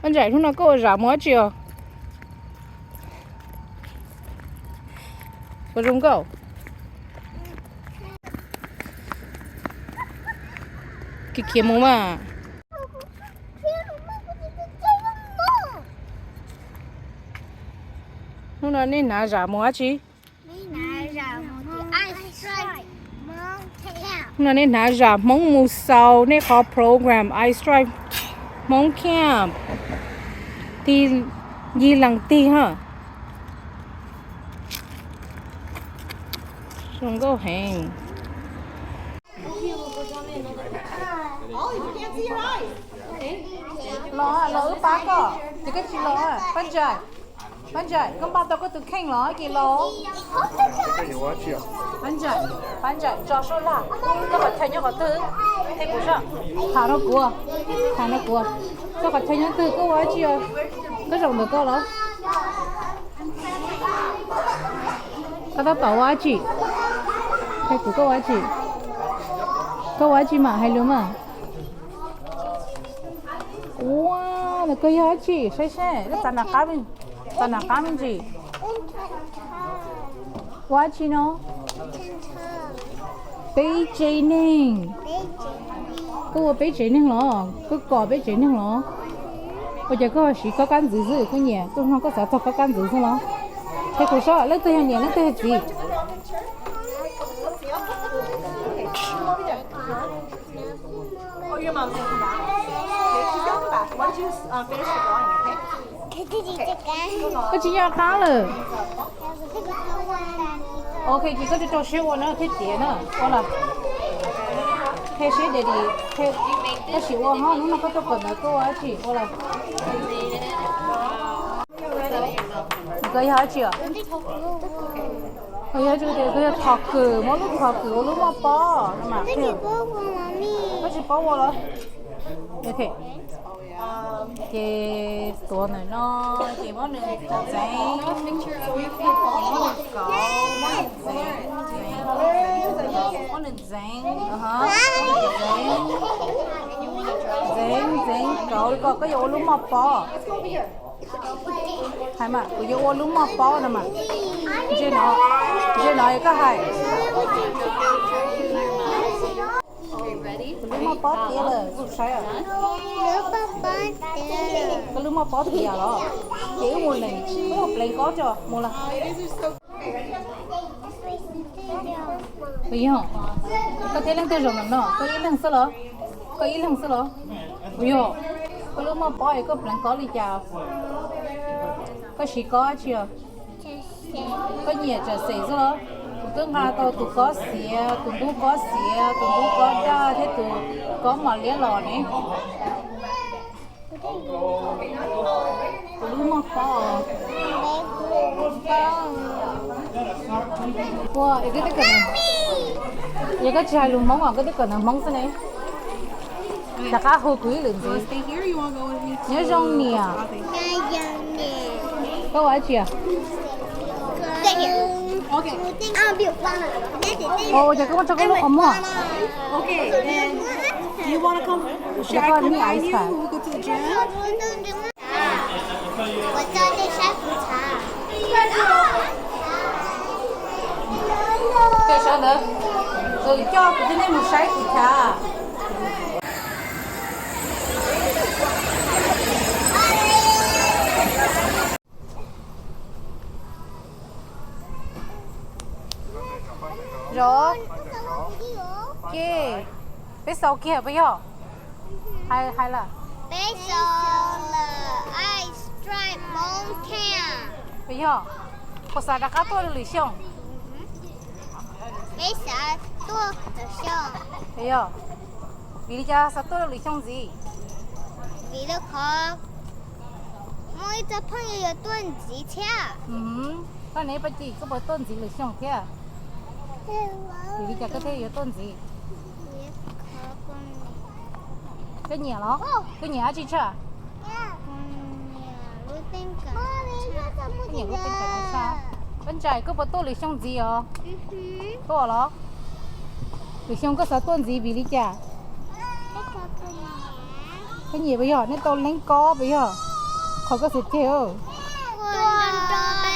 Paj Ntsaim, hnub no koj ua zam mus dab tsi os? Puas zoo nkauj? Khiav khiav mus mas. Hnub no nej hnav zam mus dab tsi? Hnub no nej hnav zam Hmoob mus xaus nej qhov program Ice Strike Hmoob Camp. Tig ncig lees tig ha. Zoo nkauj heev. Los, los wb pab koj, ces koj tsis los. Paj Ntsaim, Paj Ntsaim, koj npaj tau koj tus kheej los ces los. Paj Ntsaim, Paj Ntsaim, tso suab laj, koj qhov chaw nyob qhov twg? Qhia kuv saib. Tham rau kuv, tham rau kuv. Koj qhov chaw nyob twg, koj ua dab tsi os? Koj zaum ntawm koj los. Koj tab tom ua dab tsi? Qhia kuv koj ua dab tsi? Koj ua dab tsi mam hais lus mas. Ua, ntawm koj yog dab tsi? Saib seb, koj txav nram qab me ntsis. Ua dab tsi no? Peb tsev neeg. Koj ua peb tsev neeg los? Koj kom peb tsev neeg los? Ua cas koj siv kob kab ntxwv xwb, koj nyiam koj no koj xav txog kob kab ntxwv xwb los? Qhia kuv saib leej twg yog niam leej twg yog txiv. Koj tsis nyob qab lawm. Ok, ces koj rau siab ua na thiaj tiav na, ua los. Qhia seb daddy, koj sim ua ho, hnub no koj tuaj kawm ntawv koj ua dab tsi, ua los. Koj yog dab tsi os? Koj yog dab tsi tias koj yog thom kwm, muab lub thom kwm ua lub moj pob no mas. Koj tsis paub ua los? Ok. Ces tuav ntawm no, ces muab nws ntxeev, muab nws kauv, muab nws ntxeev, muab nws ntxeev, ntxeev, ntxeev kauv kom koj yuav ua lub moj pob. Hais mas, kuv yuav ua lub moj pob no mas. Ntsia no, ntsia no koj hais. Kuv lub moj pob tiav lawm, kuv saib. Koj lub moj pob tiav los? Ces wb mus lees, wb mus pleev kob tso, mus los. Puas yog? Koj thiab leej twg zaum ntawm no? Koj ib leeg xwb los? Koj ib leeg xwb los? Puas yog? Koj lub moj pob es koj pleev kob li cas? Koj siv kob dab tsi os? Koj nyiam tsam xem xwb los? Kuv twb nqa tau tus kob xiav, tus ntub kob xiav, tus ntub kob daj thiab tus kob mos liab los ne. Kuv lub moj pob. Ua, es koj twb kawm ntawv, yog koj tsis hais lus Hmoob os, koj twb kawm ntawv Hmoob xwb ne. Rov qab hu kuv ib lwm ntxiv. Nyob zoo niam. Koj ua dab tsi? Ua cas koj muab tso koj lub qhov muag? Ua cas koj niam ice pack? Koj sawv ntawd, kuv coj kuv tib neeg mus saib kuv chav. Zov. Ke, peb xaus kiag puas yog? Hais, hais lawm. Peb xaus lawm Ice Strike Hmoob Camp. Puas yog? Puas xav rov qab tuaj lwm xyoo? Peb xav tuaj lwm xyoo. Puas yog? Vim li cas xav tuaj lwm xyoo ntxiv? Vim rau qhov muaj ib txoj phooj ywg yuav tuaj ntxiv thiab. Koj niam Paj Ci, koj puas tuaj ntxiv lwm xyoo thiab? Vim li cas koj thiaj yuav tuaj ntxiv? Koj nyiam los? Koj nyiam dab tsi tshaj? Koj nyiam lub teeb kawm tshaj. Paj Ntsais, koj puas tuaj lwm xyoo ntxiv os? Tuaj los? Lwm xyoo koj xav tuaj ntxiv vim li cas? Koj nyiam puas yog? Nej tau leeb kob puas yog? Qhov koj xav ceg. Ua nrog